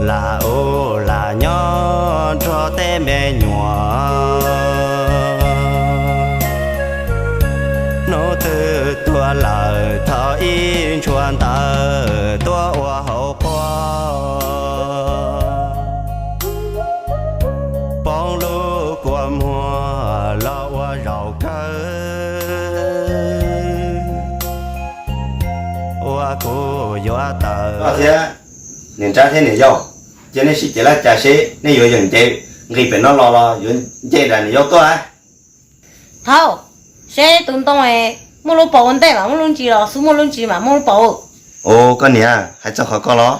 Lam ub lam nyob nrog tej me nyuam, hnub twg tuag lawm thov ib ntshua ntawv tuaj ua hauv quas, poob lub kua muag los ua zaum kawg, ua kuv yuav tawm. Thiab niam nrab thiab niam yau, cia nej sib ceg laj cas seb nej yuav yeem nce nqis pem no los los yuav nce nram niam yau tuaj. Thaub, seb tus ntoo muaj lub paus ua ntej mas muaj lub ntsis los xub muaj lub ntsis mas muaj lub paus. Ua koj niam, hais txog qhov ko los?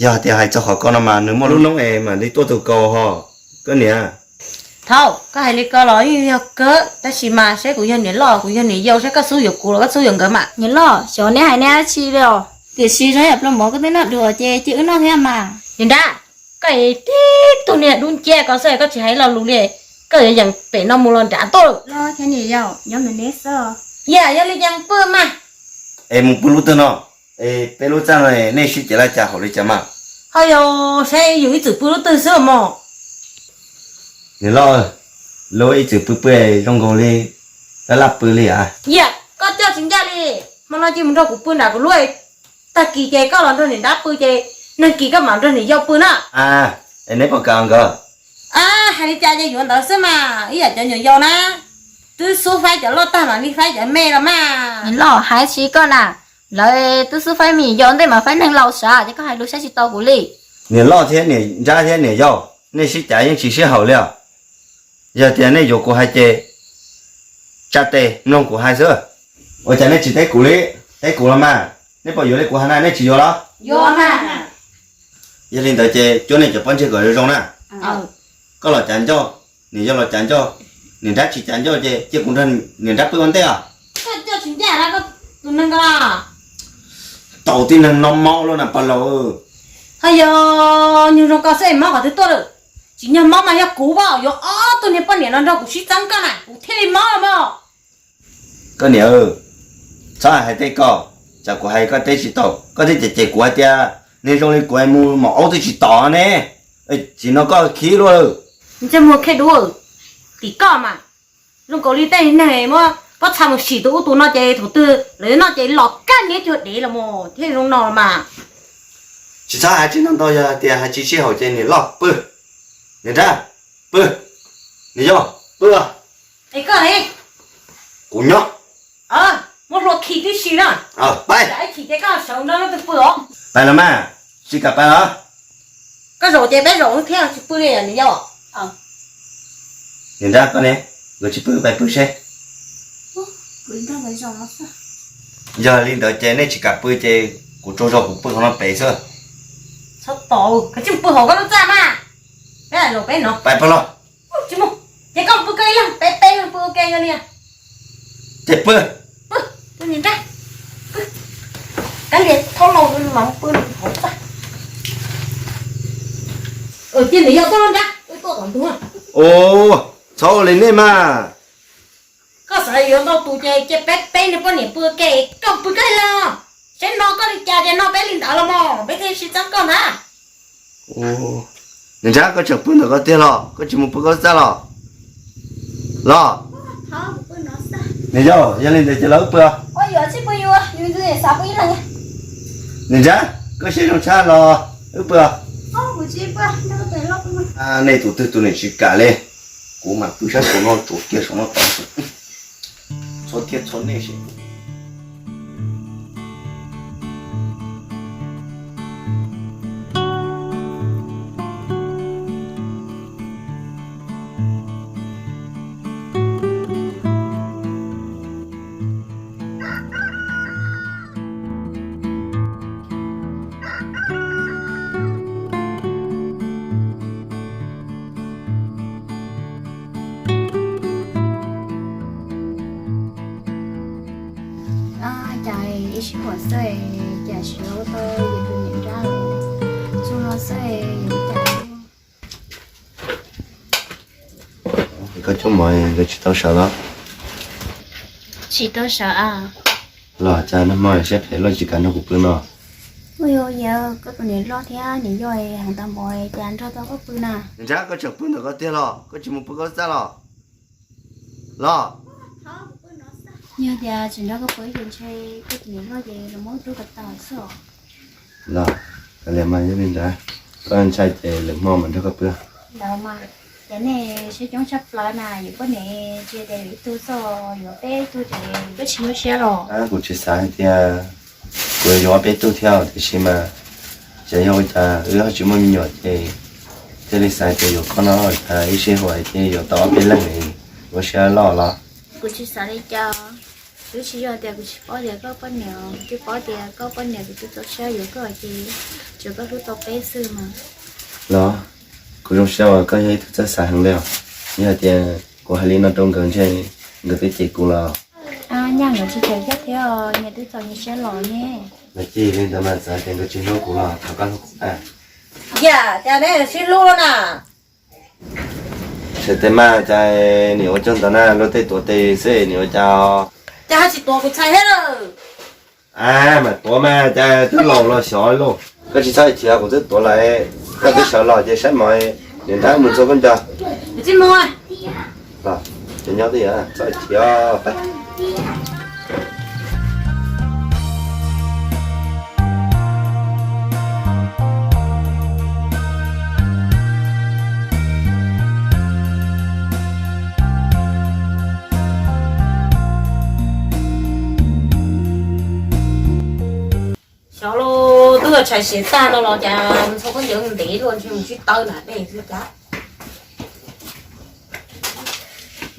Yog tias hais txog qhov ko no mas nws muaj lub noob es mam li tuaj tug kaus hos koj niam. Thaub, koj hais li ko los yeej yog kawg, tab sis mas seb kuv yog niam loj kuv yog niam yau, seb koj xub yuav kuv los koj xub yuav nkawd mas. Niam loj, xyov neb hais neb dab tsi li os. Tiam sis zoo yam plob mov koj twb noj dua ces cia wb noj thiab mas. Niam nrab, koj tib tug niag dub nciab ko xwb koj tsis hais lo lus li, koj yuav yeem pem no mus los nrad tuaj. Los thiab niam yau, nyob ntawm neb xwb. Yam yog li yeem pw mas. Es mus pw lub twg no? Es peb lub txaj no nej sib ceg laj cas haum li cas mas? Ho yog saib yus ib txwm pw lub twg xwb mog. Niam loj, lub ib txwm pw pw zoo nkaus li laj laj pw li as. Yam koj coj tsis ncaj li, hmo no cia mus nrog kuv pw nram kuv lub, tag kis ces koj los nrog niam nrab pw ces nag kis koj mam nrog niam yau pw na. Es neb puas kam nkawd? Hais li cas ces yuav ntawd xwb mas, ib yam cov nyuam yaus na, twb xub faib cov loj tag mam li faib cov me los mas. Niam loj, hais tsis koj na, lawv twb xub faib me nyuam yaus ntej mas faib neeg laus sav ces koj hais lus saib tsis tau kuv li. Niam loj thiab niam nrab thiab niam yau, nej sib cav yeej tsis sib haum li os. Yog tias nej yuav kuv hais ces tsa tes mloog kuv hais xwb. Ua cas nej tsis teb kuv li? Teb kuv los mas, nej puas yuav li kuv hais na, nej tsis yuav los? Yog li ntawd ces cuab nej cov pob ntseg kom zoo zoo na. Koj los cav ncauj, niam yau los cav ncauj, niam nrab tsis cav ncauj ces cia kuv nrog niam nrab pw ua ntej os. Tau tib neeg no mob lub na pog laus. Ho yog nyuag zoo ko xwb mob qhov twg tuaj lawm? Tsis nyog mob mas yog kuv as, yuav ob tug niag poj niam no nrog kuv sib txeeb koj na kuv thiaj li mob los mas. Koj niam, txhob hais tej ko, tsam kuv hais koj teb tsis tau, koj thiaj cem cem kuv hais tias neeg zoo li kuv mus maum aub twb tsis tom ne. Tsis no koj khib luaj lawm. Ntsej muag khib dub, tim koj mas zoo nkaus li tej neeg muab pob txha mus sim tus ub tus no ces thaum twg lawv noj ces los kaj niab cuag dev los mas thiaj zoo no mas. Tsis txhob hais tsis no ntau, yog tias hais tsis sib haum ces niam loj pw, niam nrab pw, niam yau pw. Es koj ne? Kuv nyob. Muab hlua khi tib si na. Pais. Ib chim ces koj sawv nrog leej twg pw os. Pais los mas, tsis kam pais los? Koj zaum ces peb zaum thiab, tsis pw li niam yau. Niam nrab koj ne, nkawd tsis pw pais pw seb. Yog li ntawd ces nej tsis kam pw ces kuv tsaug zog kuv pw hauv no pem xwb. Txhob tos, koj tsis pw hauv koj lub txaj mas. Peb zaum peb no. Pais pw los. Tsis mus, ces koj pw koj ib leeg, peb peb leeg pw ua ke yog li. Ces pw. Pw, pw niam nrab. Pw. Kab lias thaub laus mas pw hauv txaj. Cia niam yau tuaj nrab, wb tuaj tom ntug. Txhob ua li nej mas. Koj xav yuav ntau tus ces cia peb peb niag poj niam pw ua ke, koj pw koj ib leeg. Saib no koj li cas ces no peb li ntawd los mas peb thiaj sib txeeb koj ntag. Niam nrab, koj tseem pw ntawm koj tiag los? Koj tsis mus pw koj txaj los? Los. Niam yau, yog li ntawd ces los wb pw. Niam nrab, koj siab zoo tshaj los wb pw. Nej tus twg tus niam tsis kam li, kuv mam pw sab saum no tsuav kiag saum no tod. Txhob thiab txhob nej seb. Cas ib sij huam xwb cas tsis ua tau yus tus niam nrab lawm. Txog no xwb cas. Koj coj mov nkawd tsis tau sawv los? Tsis tau sawv a. Los cas nag hmo siab phem luaj tsis kam nrog kuv pw no? Ua yog, koj tus niam loj thiab niam yau heev tag npaum cas nrog tau koj pw na? Niam nrab, koj tseem pw ntawm koj tiag los? Koj tsis mus pw koj txaj los? Los, yog tias tsis nrog koj pw ces ntshe koj tus niam loj ces los muab rub kom tau xwb os. Los, kav liam mas, yog li ntawd koj ntshai ces lwm hmo mam nrog koj pw. Ntawd mas, ces nej siab coob tshaj plaws na, yuav poj niam tsis tias yuav ib tug xwb, yuav peb tug ces peb tsis nyuaj siab los? Kuv tsis xav hais tias kuv yuav peb tug thiab, tiam sis mas ces yog ua cas wb ho tsis muaj me nyuam ces thiaj li xav tias yuav koj no, cas ib sij hais tias yuav tau ob peb leeg, ua siab loj los? Kuv tsis xav li cas, twb tsis yog tias kuv tsis paub tias koj poj niam, twb paub tias koj poj niam kuv twb txaus siab yuav koj ces tsuas koj hlub tau peb xwb mas. Los, kuv zoo siab uas koj yog ib tug txawj xav heev li os. Yog hais tias kuv hais li no rau nkawd ntshe nkawd twb cem kuv los. Nyaj nkawd tsis cem thiab, nyias twb txaus nyias siab los ne. Los cia li ntawd mas, txawm tias nkawd tsis hlub kuv los thov koj hlub kuv. Yam cas neb sib hlub na? Tsis tes mas, cas nim ua cuag ntawd na, luag tej tuav tes xwb nim ua cas? Cas ho tsis tuav kuv txhais thiab lawm? Mas tuav mas, cas twb laus los xyov lauj. Koj tsis txhob chim, kuv twb tuav lawm. Koj twb sawv los ces saib mov, niam nrab mus ntxhua khaub ncaws. Tsis mus. Ces nyob twj ywm, txhob chim. Xyov los twb tshais siav tag no los cas ntxhua khaub ncaws ntev luaj, ntshe mus sib tawb nram dej xwb cas.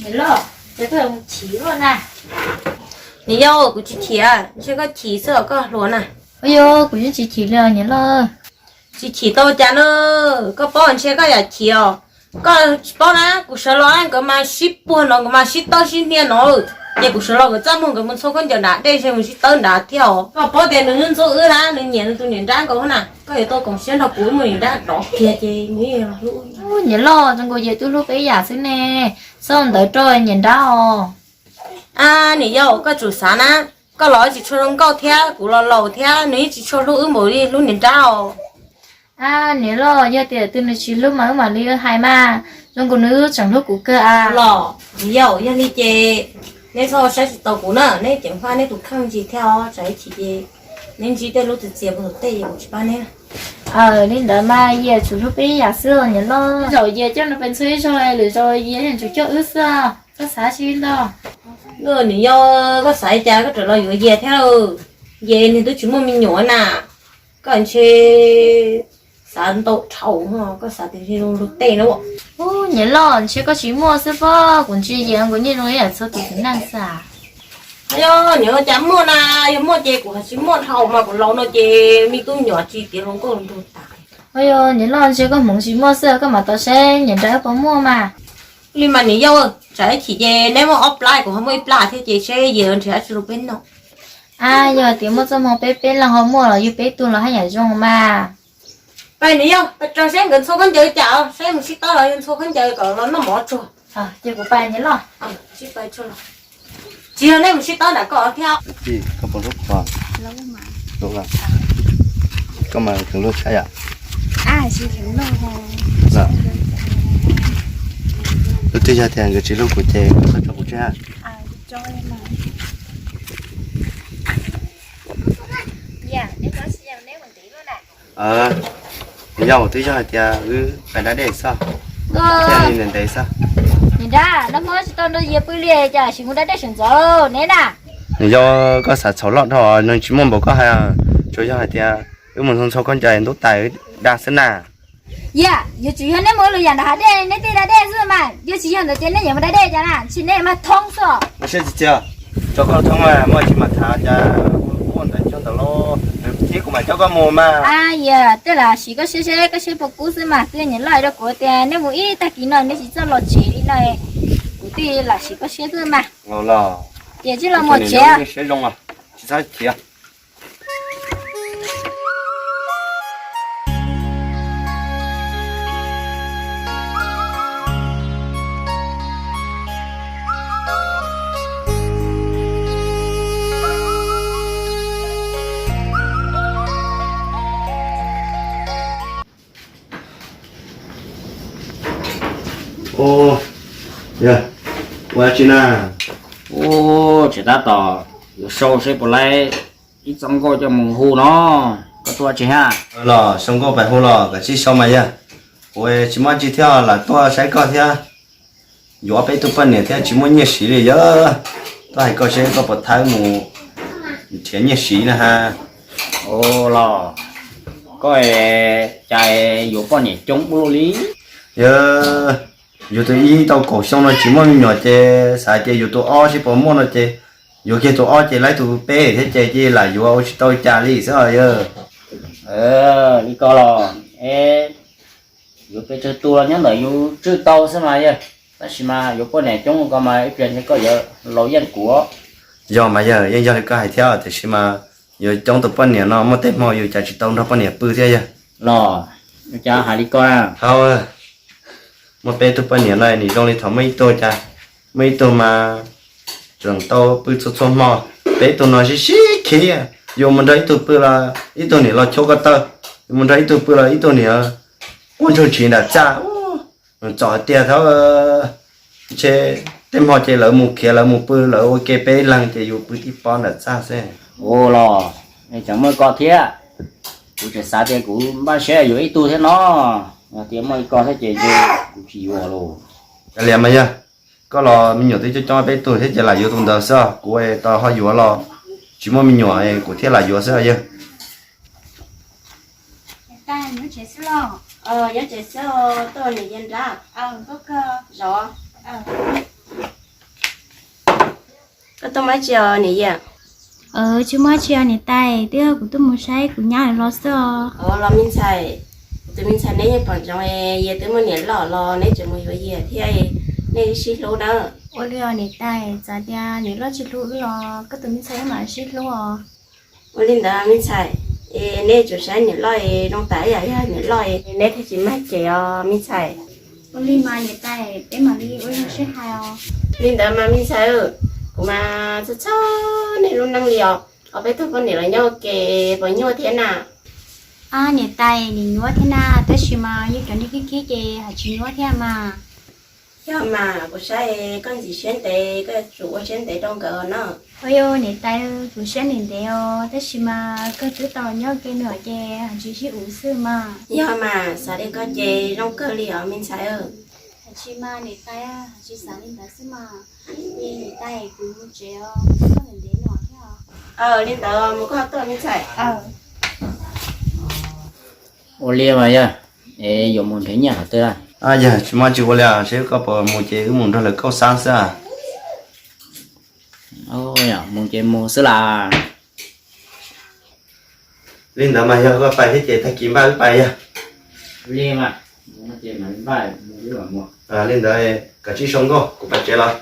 Niam loj, cas koj mus chim luaj na? Niam yau, kuv tsis chim, ntshe koj chim xwb os, koj hluas na. Ua yog, kuv yeej tsis chim li os niam loj. Tsis chim tau cas na, koj paub ntshe koj yam chim os. Koj tsis paub na, kuv sawv los nkawd mas sib puag no, nkawd mas sib tawb sib hnia no, ces kuv sawv los nkawd txaj muag nkawd mus ntxhua khaub ncaws nram dej, ntshe mus sib tawb nrad thiab os. Koj paub tias nws ntxub wb na, nws nyiam nws tus niam nrab nkaus na. Koj yuav tau koom siab nrog kuv, wb muaj niam nrab dov kiag ces nws hlub. Niam loj, zoo nkaus yawg twb hlub peb yam xwb ne, txhob ua ntawd rau niam nrab os. A, niam yau, koj tsum xav na, koj los tsis tshua zoo nkauj thiab kuv los laus thiab, nws yeej tsis tshua hlub wb npaum li hlub niam nrab os. A, niam loj, yog tias tus nws tsis hlub mas wb mam li hais mas, zoo nkaus nws tseem hlub kuv kawg a. Los, niam yau, yog li ces neb txhob saib tsis taus kuv na, neb ceev faj neb tus kheej ntsis thiab os, tsam ib chim ces neb ntsib tej lub txiv txias puag tom tej ces kuv tsis pab neb. Li ntawd mas yawg tsum hlub peb yam xwb os niam loj. Zaum yawg coj nws pes ntxhua ib zaug, lwm zaus yawg yeej tsum coj wb xwb, koj xav tsis ntau. Niam yau, koj xav li cas koj tseem los yuav yawg thiab? Yawg nws twb tsis muaj me nyuam na, koj ntshe xav ntau dhau, koj xav tias zoo luag tej na. Niam loj, ntshe koj tsis muaj xwb pob, kuv ntsia yawg nkaus nyiaj zoo ib yam txhua tus txiv neej xwb. Yog niam cas muaj na, yog muaj ces kuv hais tsis muaj dhau mas kuv laus no ces me tub nyuam tsis tiav hluas nkauj nraug tas. Yog niam loj, ntshe koj hmoov tsis muaj xwb koj mam tau saib niam nrab puas muaj mas. Li mas niam yau, tsam ib chim ces neb muaj ob plab kuv ho muaj ib plab thiab ces saib yawg nrhiav tsis rau peb noj. A, yog tias muaj txoj hmoo peb peb leeg ho muaj los yug peb tug los haj yam zoo mas. Pais niam yau, pais tso saib nkawd ntxhua khaub ncaws cas, saib mus sib tawb los yog ntxhua khaub ncaws kom los noj mov tsuag. Ces kuv pais niam loj. Tsis yog nej mus sib tawb nram ko thiab. Koj puas hlub kuv? Koj mas kheev luag tshaj yam. Lub twg yog tias nkawd tsis hlub kuv ces koj tso kuv tseg. Yog twb yog hais tias wb pais da dej xwb, thiaj li ntev ntev xwb. Niam nrab, nag hmo tsis tau nrog yawg pw li cas sim mus da dej sawv ntxov neb na. Niam yau, koj xav txhaum loj dhau, nws tsis muaj npaum koj hais, tsuas yog hais tias wb mus ntxhua ntxhua khaub ncaws ntub tais wb da xwb na. Yam, yuav tsum yog neb mus ua lwm yam nram hav dej, neb thiaj da dej xwb mas, yog tsis yog ntawd ces neb yuav mus da dej cas na, tsis neb mas thoob xwb. Siab txias txias, tso koj thoob mas muaj tsis mas tham cas, ua ntawd coj ntawd los, nws thib kuv mam coj koj mus mas. Yam, tej lam sim koj siab seb koj siab puas kub xwb mas, twb niam loj hais rau kuv tias neb mus ib tag kis no neb tsis txawj los tsev li no, kuv thiaj lam sim koj siab xwb mas. Tias tsis los mus tsev. Siab zoo, tsis txhob khiav. Ua, ua tsi na? Ua, tseem tab tom yuav sau seb puas laib ib txoj nkauj coj mus hu no. Koj tuaj tsis hab? Los sau nkauj pais hu los koj tsis sau mas yog. Kuv tsis muaj tsi thiab lam tuaj saib koj thiab. Yuav peb tug poj niam thiab tsis muaj nyiaj siv li yog. Tuaj hais koj seb koj puas thawb mus nrhiav nyiaj siv na ha. Ua los koj cas yuav poj niam coob ua luaj li? Yog, yuav tus ib tau kaum xyoo no tsis muaj me nyuam ces xav tias yuav tus ob seb puas muaj no ces yuav kiag tus ob ces laib tus peb thiab ces cia lam yuav ua tsis tau cas li xwb yog. Li ko los, yuav pes tsawg tus los nyob ntawm yus tswj tau xwb mas yog. Tab sis mas yuav poj niam coob ko mas ib pliag ntshe koj yuav laus yeej kuv. Yog mas yog, yeej yog li koj hais thiab tiam sis mas yuav coob tus poj niam no muaj tej hmo yus cas tsis tau nrog poj niam pw thiab yog. Los, cas hais li ko na? Hab, muaj peb tug poj niam no nim zoo li thaum muaj ib tug cas, muaj ib tug mas tseem tau pw txhua txhua hmo. Peb tug no sib sib khiv, yus mus nrog ib tug pw los ib tug niam los chua ko taw, yus mus nrog ib tug pw los ib tug niam quaj ntsuag ntshis nram txaj. Txom tiag thiab, ntshe tej hmo ces lawv mus khiav lawv mus pw lawv ua ke peb ib leeg ces yus pw tib pob nram txaj xwb. Ua los, tseem muaj ko thiab. Kuv tseem xav tias kuv npaj siab yuav ib tug thiab no, yog tias muaj li ko thiab ces ntshe kuv tsis yuav los. Kav liam mas yog, koj los me nyuam twb coob coob peb tug thiab ces lam yuav tus ntawd xwb, kuv tau ho yuav los tsis muaj me nyuam kuv thiaj lam yuav xwb yog. Nyob tsev xwb, tuaj niam yawg nrab. Koj tuaj muaj tsi os niam yawg? Tsis muaj tsi os niam tais, twb yog kuv tuaj mus saib kuv nyab lawv los xwb os. Los me ntxhais, tus me ntxhais neb yeej pom ntsoov, yawg twb muaj niam loj los neb tseem mus yuav yawg thiab, nej sib hlub na. Ua li os niam tais, txawm tias niam loj tsis hlub wb los koj tus me ntxhais wb mam sib hlub os. Ua li ntawd me ntxhais, es neb tsum saib niam loj es zoo tas ib yam yog niam loj es neb thiaj tsis mag ces os me ntxhais. Ua li mas niam tais, peb mam li ua zoo sib hais os. Li ntawd mas me ntxhais, kuv mas txhob txhob nej lub neej li os. Ob peb tug poj niam los nyob ua ke puas nyuaj thiab na? Ab niam tais, nim nyuaj thiab na, tab sis mas yog cov neeg khib khib ces hais tsis nyuaj thiab mas. Yog mas kuv saib koj ntxim siab ntev, koj yuav tsum ua siab ntev rau nkawd no. Ua li niam tais, kuv siab ntev ntev os, tab sis mas koj twb tau los nyob ua ke nws ces hais tsis sib uv xwb mas. Yog mas, xav li koj ces zoo kawg li os me ntxhais. Hais tsis mas niam tais, hais tsis xav li ntawd xwb mas. Niam tais, kuv mus tsev os, koj ntev ntev no thiab os. Li ntawd mus koj tuaj me ntxhais. Ua li mas yog, es yuav mus nrhiav nyiaj qhov twg? Yog tsis muaj tsis ua li, seb koj puas mus ces wb mus nrog lawv kauj xab xwb. Mus ces mus xwb las. Li ntawd mas yog koj pais thiab ces tag kis npaj wb pais yog. Li ntawd koj tsib sau nkauj kuv pais tsev los.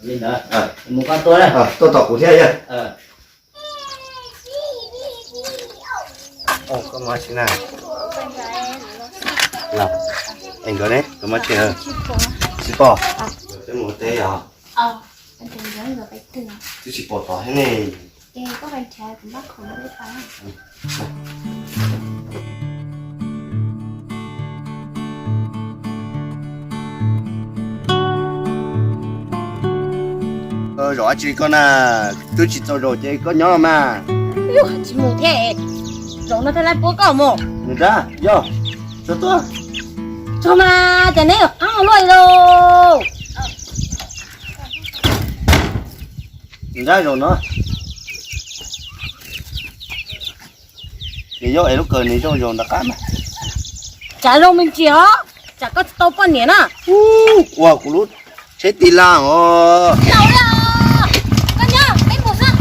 Li ntawd mus koj tuaj, tuaj tom kuv thiab yog. Koj muaj tsi na? Es nkawd ne, koj muaj tsi? Tsis pom. Peb mus teb os. Twb tsis pom tod thiab ne. Zaum dab tsi koj na, twb tsis txaus zaum ces koj nyob los mas. Yus tsis mus thiab, zaum no thiaj li pub koj mus. Nws dab yog, txog tuaj. Txog mas ces neb yuav qab luaj li lauj. Nws dab zaum no. Ces yog es lub kawm nws zoo zaum nram qab mas. Tsam zoo me ntsis os, tsam koj tsis tau poj niam na. Ua kuv lub tsheb tis las os. Koj nyob peb mus xwb.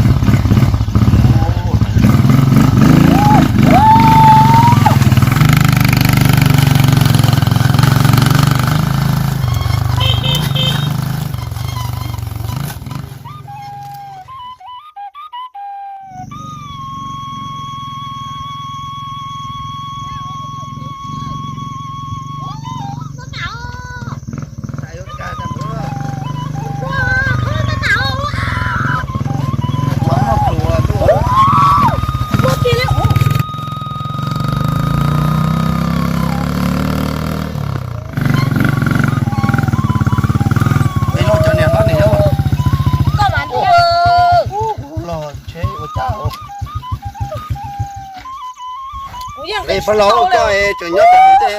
Es pog laus koj tseem nyob tom ntej.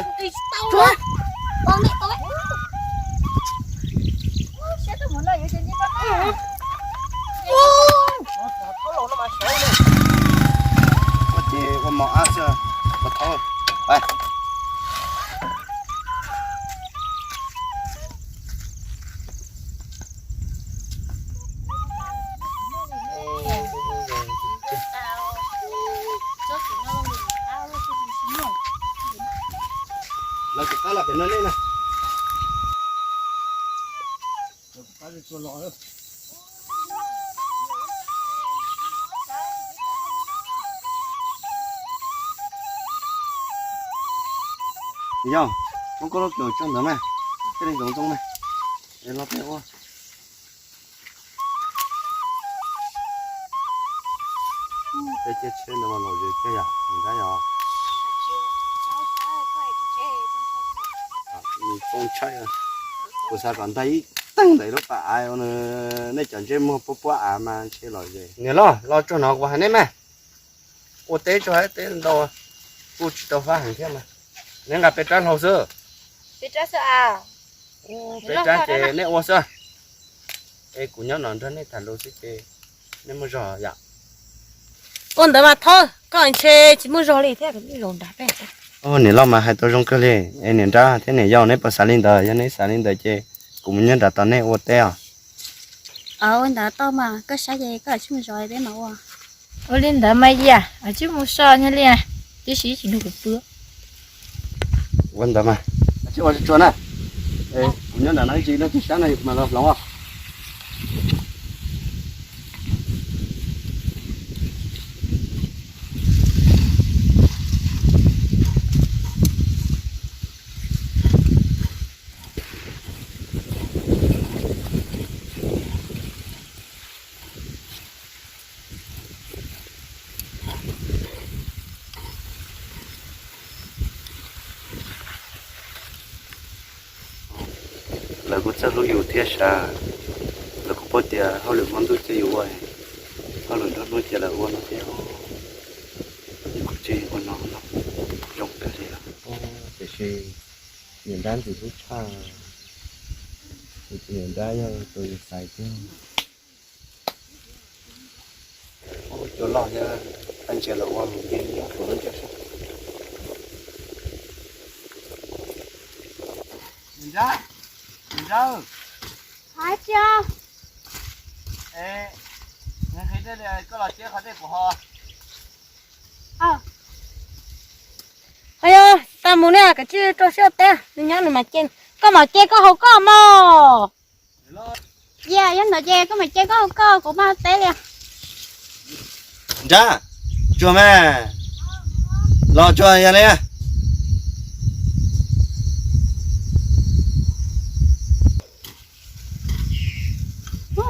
Ces ua mos ab xwb, pog thaub. Los tus qab los pem no nej na. Yog, muab koj lub kaus tso ntawd mas, thiaj li ntxoov ntxoo mas. Es los peb ua. Peb caij tsheb ntawd mas lom zem kawg yom, nrab yom. Nws poob tshaib, kuv xav kom ntag ib teeg ntawm lub pas av, nej cov ntsej muag puab puab av mas ntshe lom zem. Niam loj, los tsuag no kuv hais nej mas, ua teb tsuag teb ntau, kuj tsis tau fab heev thiab mas, neb nqa peb rab hlau xwb. Peb rab ces nej ua xwb, es kuv nyob no nrog nej tham lus xwb ces nej muaj zog yom. Ua ntawd mas Thaub, koj ntshe tsis muaj zog li thiab, zaum nrad peb. Niam loj mas hais tau zoo kawg li, es niam nrab thiab niam yau neb puas xav li ntawd? Yog neb xav li ntawd ces kuv mus nyob nrad tos nej ua teb os. Ua ntawd tau mas, koj saib ces koj tsis muaj zog peb mam ua. Ua li ntawd mas Yias, tsij mus so nyuag li, tib si tsis nrog kuv pw. Ua ntawd mas, tsij ua tsuag na. Kuv nyob nram no ib tsam leej twg sab no yus mam los hloov os. Lawv kuj txawj hlub yus thiab sav, lawv kuj paub tias hauj lwm hmo ntuj ces yus ua, hauj lwm nruab hnub ces lawv ua no thiab. Kuv tseem ua no no zoo kawg li. Tiam sis niam nrab ntxim hlub tshaj, niam nrab yog tus yus xaiv tiag. Cua loj thiab, ntsia los ua nti nyob tus lub ntsia seb. Niam nrab, niam nrab. Hais tsis os. Es, nqhis dej li koj los teb qhov dej kuv ho. Yog tas mus ne, kav tsij rau siab teb, nws nyob nws mam ce, koj mam ce koj haus koj mog. Yog ntawd ces koj mam ce koj haus koj, kuv mam teb li. Nrab, tsuag mas, los tsuag yog li.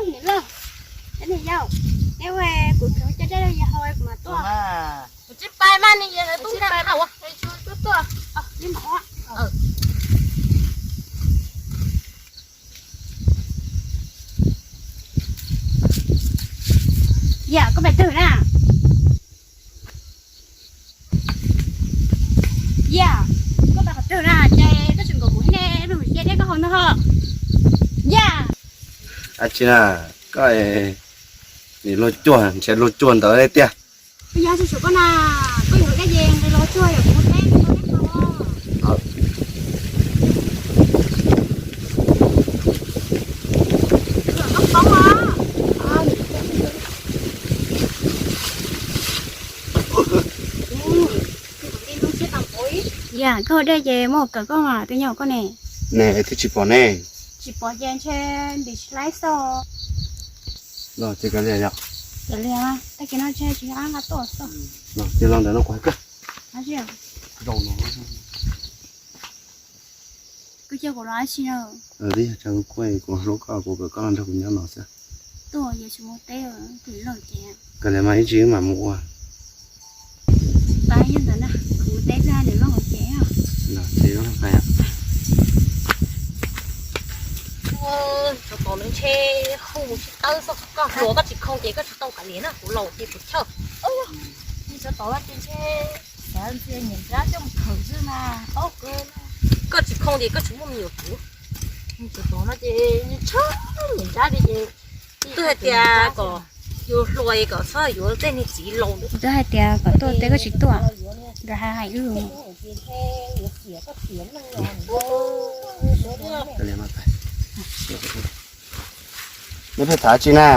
Niam loj, niam yau, neb ua kuv coj dej los yog hau kuv mam tuaj. Kuv tsis pais mas, nws yog tub nqa hau, tuaj tuaj. Yam koj pais twg na? Yam, koj pais qhov twg na? Ces koj tseem nkaum kuv ne, mus ce dej koj haus no ho. Yam. Ab tsi na, koj nim luag cuag, nrhiav luag cuag ntawd tiag. Yog tsis tshuav koj na, koj yuav dej ces nqis los cuag yom, kuv teb koj teb haus. Koj poob os. Yam, koj haus dej ces muab kawm koj mas, twb nyob koj ne. Ne, twb tsis pom ne. Tsis pom ces ntshe ntim tsis laib xwb. Los ces kav liam yom. Kav liam, tag kis no ntshe tsis nqa tuaj xwb. Los ces los ntawm no kuv hais koj. Zaum no. Koj cia kuv los dab tsi na? Twb yog tsam kuv kuj, kuv hlub koj, kuv kom koj los nrog kuv nyob no xwb. Tuaj yog tsis mus teb, kuv loj ces. Kav liam mas ib tsam mam mus ua. Pab yog ntawd na, kuv mus teb tag nws loj ces. Ces loj pab. Tsov tom nws ntshe hu mus tsis tawb xwb, koj hluas koj tsis khoo ces koj tsis tau kav liam na, kuv laus ces kuv chawj. Tsov tom ces ntshe Ntxia niam nrab coj mus khawm xwb mas paub kawg. Koj tsis khooj ces koj tsis muaj me nyuam kuv. Tus tod no ces tshaj niam nrab li ces. Twb hais tias kom yus hluas kom txhob yuav tej niag txiv laus. Twb hais tias kom tuaj tej koj tsis tuaj, nkawd hais hais wb. Neb pheej tham tsi na?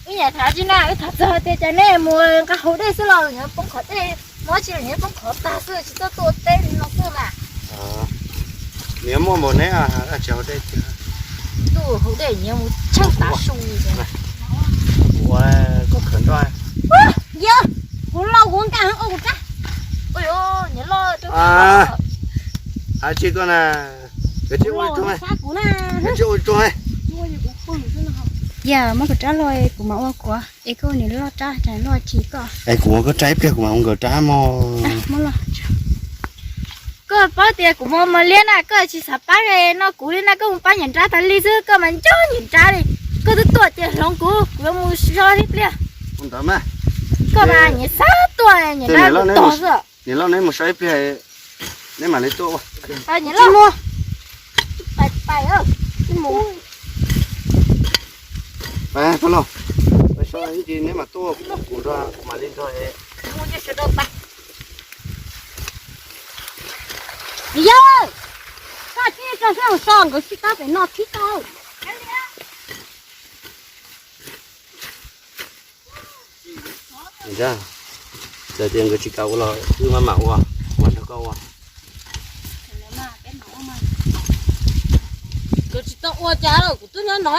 Wb yam tham tsi na, wb tham txog tias cas nej mus nqa hauv dej xwb los nyob poob qhov dej, mob tsi los nyob poob qhov tag xwb, tsis txawj tuaj teb li no xwb mas. Nws muaj npaum neb, tsis hauv dej tiag. Tuaj hauv dej nyob mus tsheej tav su. Ua koj khawm nroj. Yog, kuv laus kuv nkag ua kuv rab. Ua, nyob loj. Hais tsi koj na? Koj tsis ua tsuag, koj tsis ua tsuag. Yog muab kuv rab los kuv mam ua kuv, es koj ua nws loj rab, cas loj tsis koj. Es kuv ua koj rab ib pliag kuv mam ua nkawd rab mog. Koj paub tias kuv mos mos liab na, koj tsis xav pab no kuv li na, koj mus pab niam nrab tas li xwb, koj mas nco niam nrab li. Koj twb tuaj ces hloov kuv, kuv yuav mus so ib pliag. Koj mas niam xav tuaj niam nrab kuv tog xwb. Niam loj, neb mus so ib pliag, neb mam li tuaj ua. Pais, pais, pais lauj. Neb mam tuaj, kuv mam li nrog. Yog, koj tsis tso sab hauv so nkawd tsis tab pem no thib tau. Txawm tias nkawd tsis kam ua los wb mam mam ua, mam nrog koj ua. Nkawd tsis tau ua cas los kuv twb nyob no.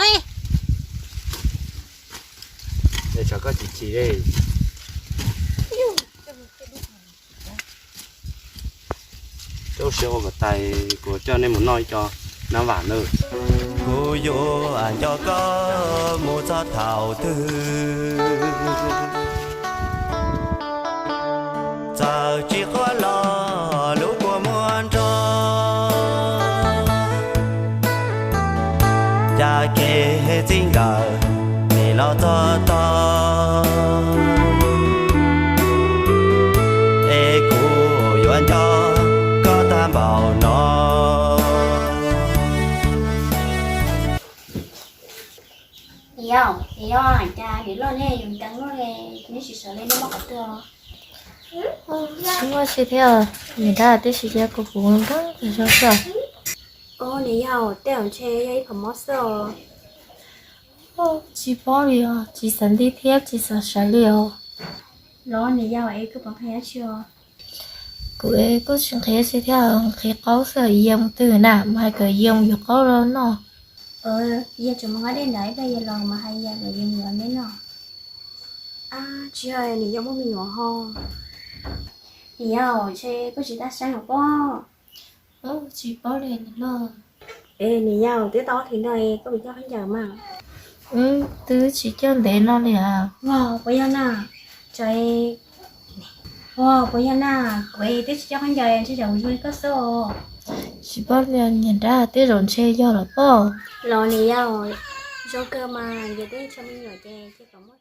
Tsam koj chim chim li. Koj ua siab ua kom tas, kuv coj nej mus noj ib co nab vam nawb. Kuv yuav nco koj mus txog thaum twg, txawm tsis quaj los lub kua muag nrog, cas kev txij nkawm nim los txog tog, es kuv yuav nco koj tag npaum no. Niam yau, niam yau, cas niam loj nej yuav nkees luaj li, neb tsis sawv li nej muab qhov twg? Tsis muaj tsi thiab, niam dab tib si ces kuv kuv nkees zog xwb. Niam yau, tej zaum ntshe yog ib phav mob xwb os. Tsis paub li os, tsis xav ntij thiab tsis xav sawv li os. Los niam yau, es koj puas nqhis dab tsi os? Kuv es kuj tsis nqhis dab tsi thiab, nqhis qaub xwb, yawg mus twg na mas hais kom yawg mus yuav qaub los noj. Yawg tseem mus nqa dej ntawd ib pliag yawg los mas hais yawg kom yawg mus yuav neb noj. Ab, tsis yog niam yau muaj me nyuam ho. Niam yau, ntshe koj tsis tab seeb los pob. Tsis paub li niam loj. Es niam yau, twb tau ob hlis no koj puas coj khaub ncaws mas? Twb tsis coj ntev no li as. Puas yog na? Puas yog na? Kuv twb tsis coj khaub ncaws ntshe tsam kuv zoo li koj xwb os. Tsis paub li niam dab, tej zaum ntshe yog los pob. Los niam yau, zoo kawg mas, yog twb tso me nyuam ces cia kom muaj.